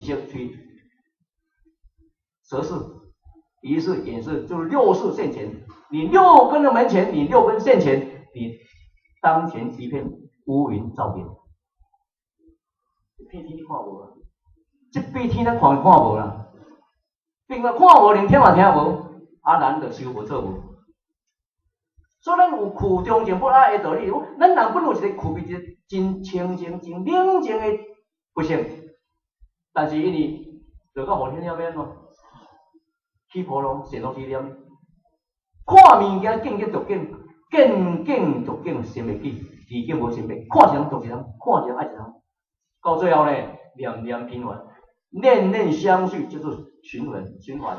舌、喙、舌识、鼻识、眼识，就是六识现前。你六根的门前，你六根现前，你当前一片乌云罩顶。这片天你看無啊？這片天咱看看無啦，並嘛看無，連聽嘛聽無，啊，咱就修無做無。所以咱有苦中淨不愛的道理，咱人本有一個具備一個真清淨、真冷靜的佛性，但是因為落到雨天了欲按怎？起波浪，陷落去念，看物件見見著見，見見著見，心會記，二見無心滅，看一人著一人，看一人愛一人，到最後呢，念念循環，念念相續，就是循環循環。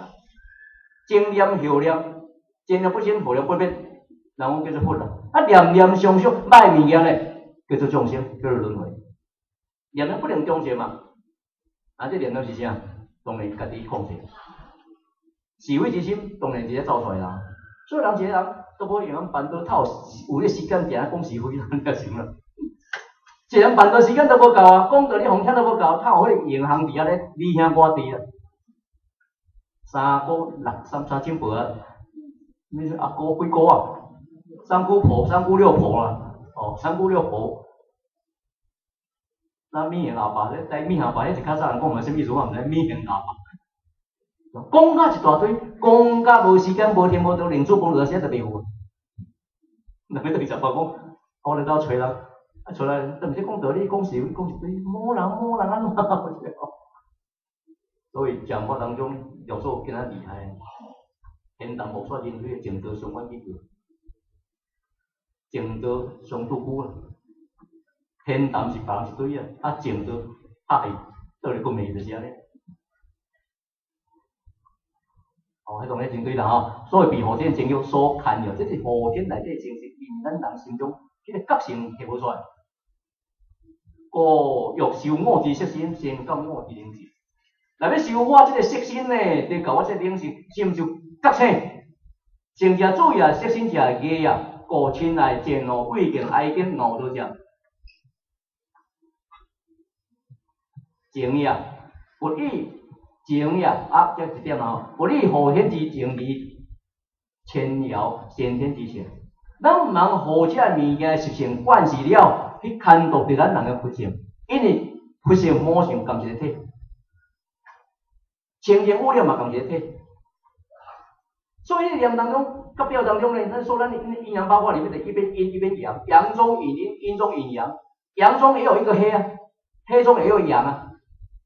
前念後念，前念不生，後念不滅，人講叫做佛啦。啊，念念相續，歹物件呢，叫做眾生，叫做輪迴。念念不能終結嘛？啊，這念念是啥？當然家己控制。是非之心，當然直接走出來啦。所以人一個人都無用煩惱透，有咧時間定講是非，你也想啦。一個人煩惱時間都無夠啊，講道理予聽都無夠，透彼個銀行佇遐咧，你兄我弟啊。三姑六三三種婆啊，你說阿姑幾姑啊？三姑婆、三姑六婆啊，哦，三姑六婆。那米型阿爸咧，台米型阿爸，彼是較早人講的啥物意思？我毋知。米型阿爸，講甲一大堆，講甲無時間、無天無地，連煮飯時間都袂有。那欲倒去食飯講，我來鬥揣人，啊揣來，都毋是講道理，講是非，講一堆，某人某人按怎？所以講法當中，六祖更較厲害，天堂莫說人非，淨道相關去過，淨道相拄久啊。天堂是別人一堆啊，啊淨道拍伊倒咧困暝就是按呢。哦，彼當然真對啦吼。所以被後天情欲所牽著，這是後天內底情緒，因咱人心中彼個覺性提無出來。故欲修我之色身，先覺我之靈性。若欲修我這個色身呢，得到我這個靈性，是毋是覺醒？先者注意啊，色身者業啊，故親愛憎惡畏敬哀敬傲惰者，情也，不以情也，啊，這一點啊，不以後天之情而牽搖先天之性。咱毋通予這个物件習性慣勢了，去牽動著咱人的佛性，因為佛性魔性仝一個體，清淨污染嘛仝一個體。所以念當中，甲表當中呢，咱說咱陰陽八卦裡面的一邊陰一邊陽，陽中隱陰，陰中隱陽，陽中也有一個黑啊，黑中也有陽啊。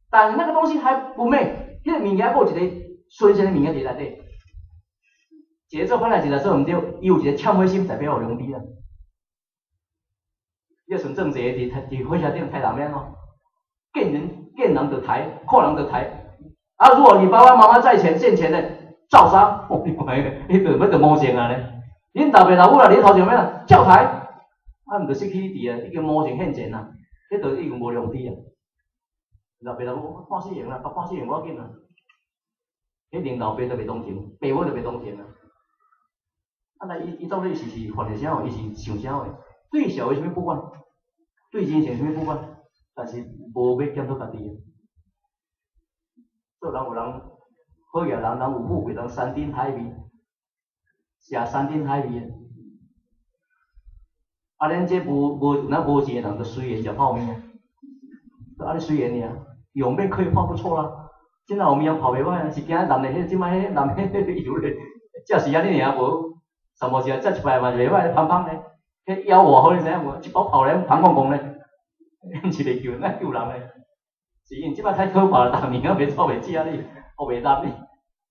但是那個東西還不昧，彼個物件閣有一個純正的物件佇內底。一個做歹代誌若做毋對，伊有一個懺悔心，代表有良知啊。你像鄭捷佇火車頂刣人欲按怎？見人見人就刣，看人就刣。啊，如果你爸爸媽媽在前現前的，照殺！哦，你看彼個，彼就欲就魔性啊咧。恁老爸老母若佇頭前欲按怎？照刣！啊，毋就失去理智啊，已經魔性現前啊，彼就已經無良知啊。老爸老母判死刑啦，判死刑無要緊啊。彼連老爸都袂同情，爸母都袂同情啊。啊，那伊到底是犯了啥貨？伊是想啥貨？對社會啥物不管，對人生啥物不管，但是無欲檢討家己。做人有人好額人，人有富貴，人山珍海味，食山珍海味。啊，咱這無無咱無錢的人，就隨緣食泡麵。就按呢隨緣爾，用面可以泡不錯啦。這若有麵泡袂歹啊，是驚男的彼這擺彼男的彼個油咧，食是按呢爾無，三無時食一擺嘛袂歹，芳芳咧。彼腰偌好你知影無？一包泡咧芳光光咧，毋是袂救，哪救人咧？是因為這擺太可怕啦，逐年仔袂走袂食你，哦袂落你，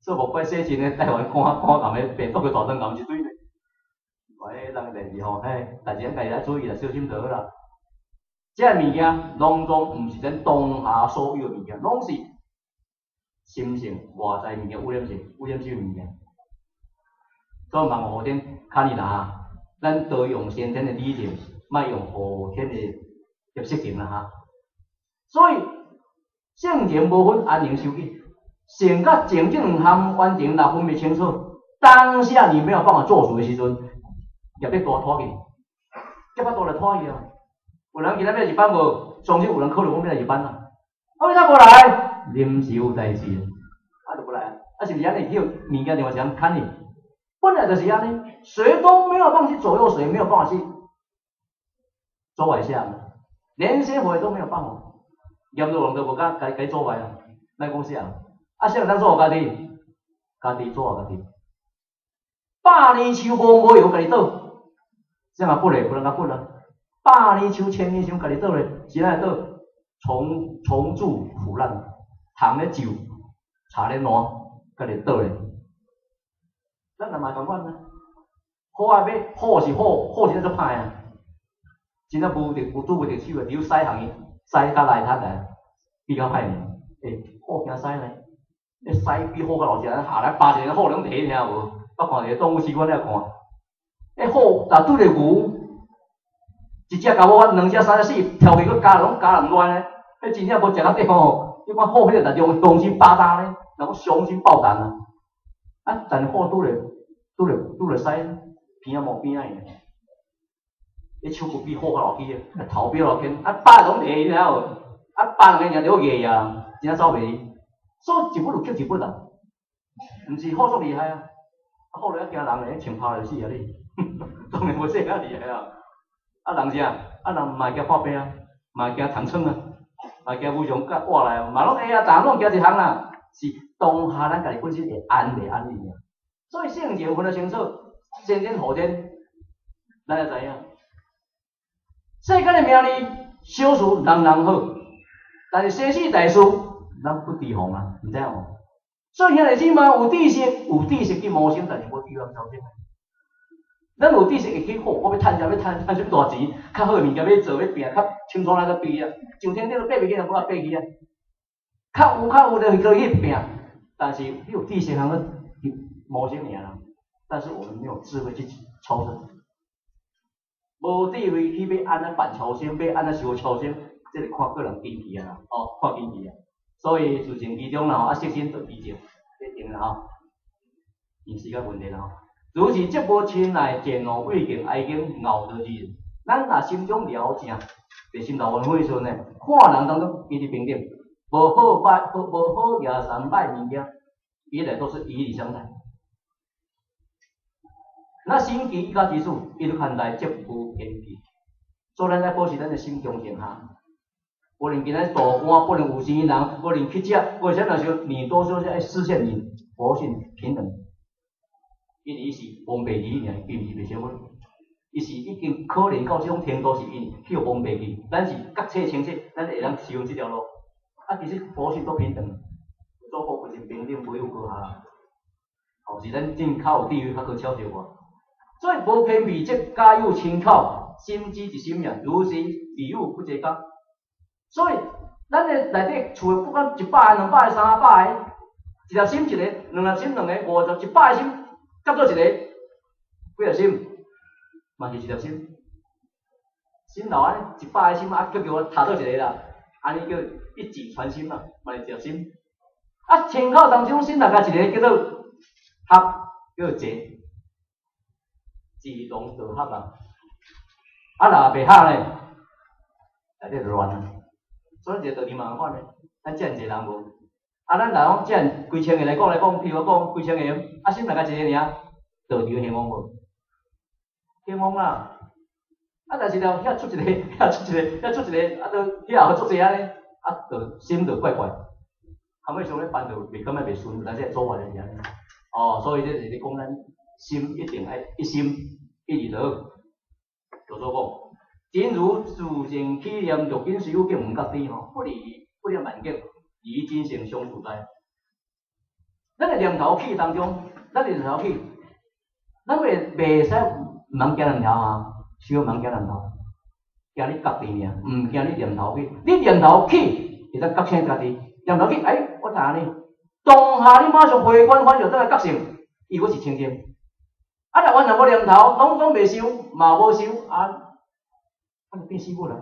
所以莫怪洗身的台灣肝肝癌的病毒個大腸癌一堆咧。哎，人代誌吼，嘿，代誌咱家己愛注意啦，小心就好啦。這個物件攏總毋是咱當下所有的物件，攏是心性外在物件污染性、污染性物件。所以望後天較呢啦，咱多用先天的理性，莫用後天的入色情啦哈。所以性情無分，安寧修己。性佮情這兩項完全若分袂清楚，當下你沒有辦法做主的時陣，業力大拖去，業力大來拖去啊。有人今仔欲入班無？相信有人考慮講欲來入班啦。啊，為啥無來？臨時有代志，啊就無來啊，啊是毋是按呢去物件電話是按牽你？本來就是按呢，誰都沒有辦法去左右誰，沒有辦法去阻礙啥，連仙佛都沒有辦法，閻羅王都無敢共阻礙啊，莫講啥，啊誰會當阻礙家己？家己阻礙家己。百年樹無無用，家己倒，這樣也不咧，不能共不啊。百年樹、千年樹，家己倒咧，是按怎倒？蟲蟲蛀腐爛，蟲咧蛀，柴咧爛，家己倒咧。咱人嘛共款啊，好啊，欲好是好，好是足歹啊。真正無著有拄袂著手的，只有屎行伊屎較邋遢來，比較歹爾。欸，虎驚屎呢？欸，屎比虎較老實，下來扒一个虎攏提聽無？我看一个動物習慣了看，欸，虎若拄著牛，一隻咬無，兩隻、三隻、四，跳起閣咬，攏咬人亂呢。彼真正無食到底吼，你看虎彼個力量雄心百擔呢，人講雄心豹膽啊。啊，但是虎拄著屎邊仔毛邊仔去。彼手骨比虎較落去的，頭比較落去，啊，百攏提，你知影無？啊，百兩個爾就硬啊，真正走袂離。所以一步就克一步啦，毋是虎足厲害啊，啊虎咧驚人咧，槍炮就死啊你，當然無這較厲害啊。啊人啥？啊人嘛會驚破病啊，嘛會驚蟲瘡啊，嘛會驚無常甲活來啊，嘛攏會啊，逐項攏驚一項啦。是當下咱家己本身會安袂安爾。所以聖情分得清楚，先天後天，咱會知影。世間的名利小事人人好，但是生死大事，咱不提防啊，毋知影無？所以兄弟姊妹有知識，有知識去謀生，但是無智慧超生。咱有知識會去好，我欲趁啥？欲趁趁啥物大錢？較好的物件欲做，欲拼，較輕鬆來個比啊！上天頂都爬袂起，人無法爬起啊！較有就去拼，但是你有知識通去謀生爾啦。但是我們沒有智慧去超生。無智慧去欲按怎辦超生，欲按怎修超生，這個看個人根基啊啦，哦，看根基啊。所以事情其中啦吼，啊，色心就比較，一定啦吼，因時間問題啦吼。如是則無親愛賤惡畏敬哀敬傲惰之人。咱若心中了正，內心頭怨悔時陣呢，看人當中伊佇平等，無好歹，無好野三歹物件，伊來都是以禮相待。那心機一到之處，伊就看待則無偏見。所以咱愛保持咱的心中靜下。無論今仔大官，無論有錢人，無論乞食，無論啥物時候，你都說是愛實現你佛性平等。因為伊是方便語爾，伊毋是袂曉乜，伊是已經可憐到這種程度，是因去予方便去。咱是覺醒清晰，咱會當使用這條路。啊，其實佛性都平等，做佛佛性平等，無有高下。哦，是咱真較有智慧，較可巧小可。所以無偏僻，則家有親口，心之一心爾，如是理有不結綱。所以，咱的內底厝的不管100個、200個、300個，一粒心一個，兩粒心兩個，五十、100個心，合做一個，幾粒心？嘛是一粒心。心老按呢，100個心啊，叫叫我塔做一個啦，按呢叫一指傳心嘛，嘛是一粒心。啊，千口當中心內加一個叫做合，叫做結。志同道合啊，啊若袂合呢，內底就亂啊。所以一個道理嘛共款呢，咱遮爾濟人無，啊咱若講遮爾幾千個來講，譬如講幾千個，啊心內加一個爾，道場興旺無？興旺啦。啊但是了，遐出一個，遐出一個，遐出一個，啊都遐後足濟按呢，啊就心就怪怪，後尾想咧辦就袂感覺袂順，咱這做法就是按呢。哦，所以這是咧講咱心一定愛一心一意就好。就所講，真如自性起念，欲境隨有境毋覺知吼，不離不離萬境，離真性相自在。咱的念頭起當中，咱的念頭起，咱袂使毋通驚念頭啊，需要毋通驚念頭，驚你覺知爾，毋驚你念頭起。你念頭起，會當覺醒家己。念頭起，哎，我怎按呢？當下你馬上回觀反照，轉來覺醒，伊閣是清淨。啊，若完全無念頭，攏總袂想，嘛無想，啊，啊就變死物啦。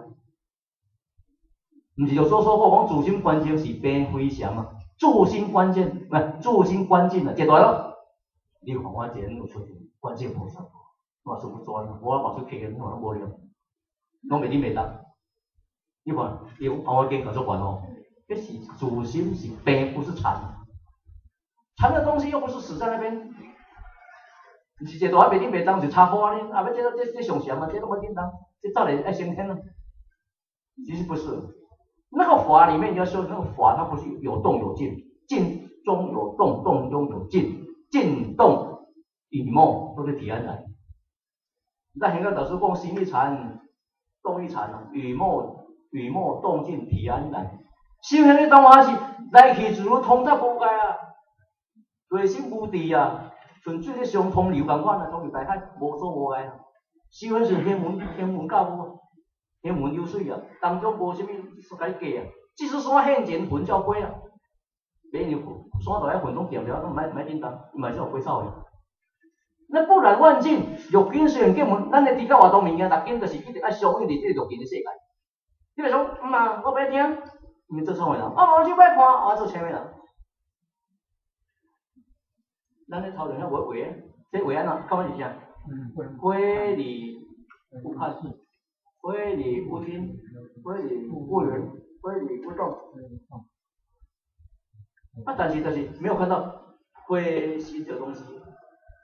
毋是就所說過講自心觀境是變非常啊，自心觀境，毋是自心觀境啊，這段咯。你看我這個有出現觀境菩薩，我師父做安怎，我目睭閉起，你看攏無念，攏袂頂袂動。你看伊講阿經夠足懸哦，這是自心是病，不是禪。禪的東西又不是死在那邊，毋是一個大海袂頂袂動就插花呢？啊，欲這這這上禪啊，這攏無叮當，這早就愛升天了。其實不是，那個法裡面你要說那個法，它不是有動有靜，靜中有動，動中有靜，靜動語默都是體安然。那現在導師講心一禪，動一禪啊，語默語默動靜體安然。修行的當下是來去自如，通達無礙啊，內心無滯啊，純粹咧相通流仝款啊，通流大海，無所無礙啊。修行是天文天文教無，天文流水啊，當中無啥物所共你計啊。即使山現前雲照飛啊，免你山大喺雲中掂著，攏毋愛叮當，伊嘛是有飛走的。那不染萬境，六根雖然見聞，咱的直覺活動物件，六根就是一定愛相應佇這個六根的世界。你若講，毋啊，我欲聽，伊做創的人，啊，無就欲看，啊，做啥物人？咱咧頭前遐無畫，這畫按怎？感覺是啥？非離不看，非離不聽，非離不聞，非離不動。啊，但是就是沒有看到非心這個東西，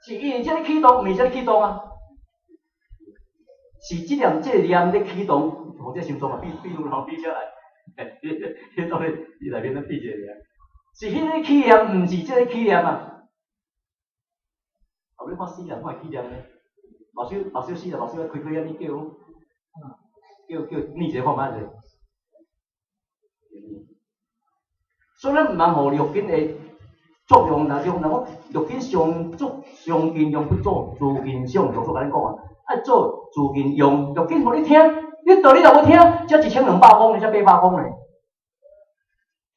是因為這个啟動，毋是這个啟動啊，是這念這個念咧啟動，予這心臟啊，比比如頭比出來，彼到底伊內面咧比一個爾，是彼个起念，毋是這個起念啊。後尾看死人，看會起念呢？目睭目睭死了，目睭愛開開按呢叫，叫叫念一个看覓者。所以咱毋通予六根的作用來用，人講六根上足上盡量去做自見想，就做共恁講啊，愛做自見用，六根予你聽，你道理若無聽，才1200公里，才800公里。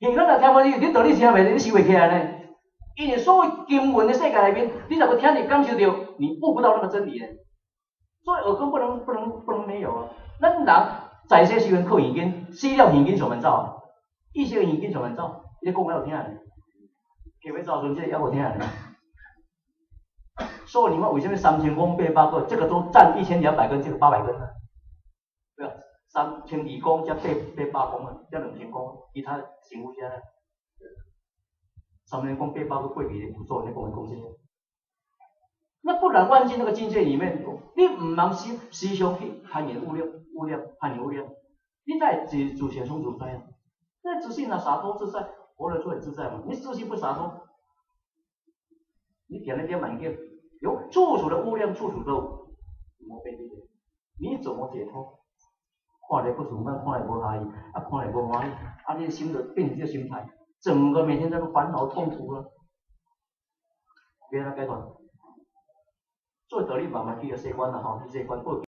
耳根若聽無你，你道理聽袂，你收袂起來呢？因為所謂經文的世界內面，你若無聽，你感受著，你悟不到那個真理呢。所以耳根不能不能不能沒有啊！咱人在世時陣靠耳根，死了耳根上面走啊，意識耳根上面走，你講還有聽呢？加欲走時陣，這個猶無聽呢。所以你看為什麼3000公800個，這個都佔1200根，這個800根呢？對啊，3200公才800公啊，才2000公，其他辛苦啥呢？3000公800個過去有做你講的講這個。那不染萬境那個境界裡面，你毋通思思想去攀緣物料，物料攀緣物料，你在自自性中自在啊。那自信啊，灑脫自在，活得出來自在嘛？你自信不灑脫，你點了點滿見，有處處的物量，處處都無變的，你怎麼解脫？看來不順眼，看來無喜，啊，看來無歡喜，啊，你的心就變成這個心態，整個每天在那煩惱痛苦了，欲按怎解脫？做道理慢慢去個細觀啦吼，去細觀。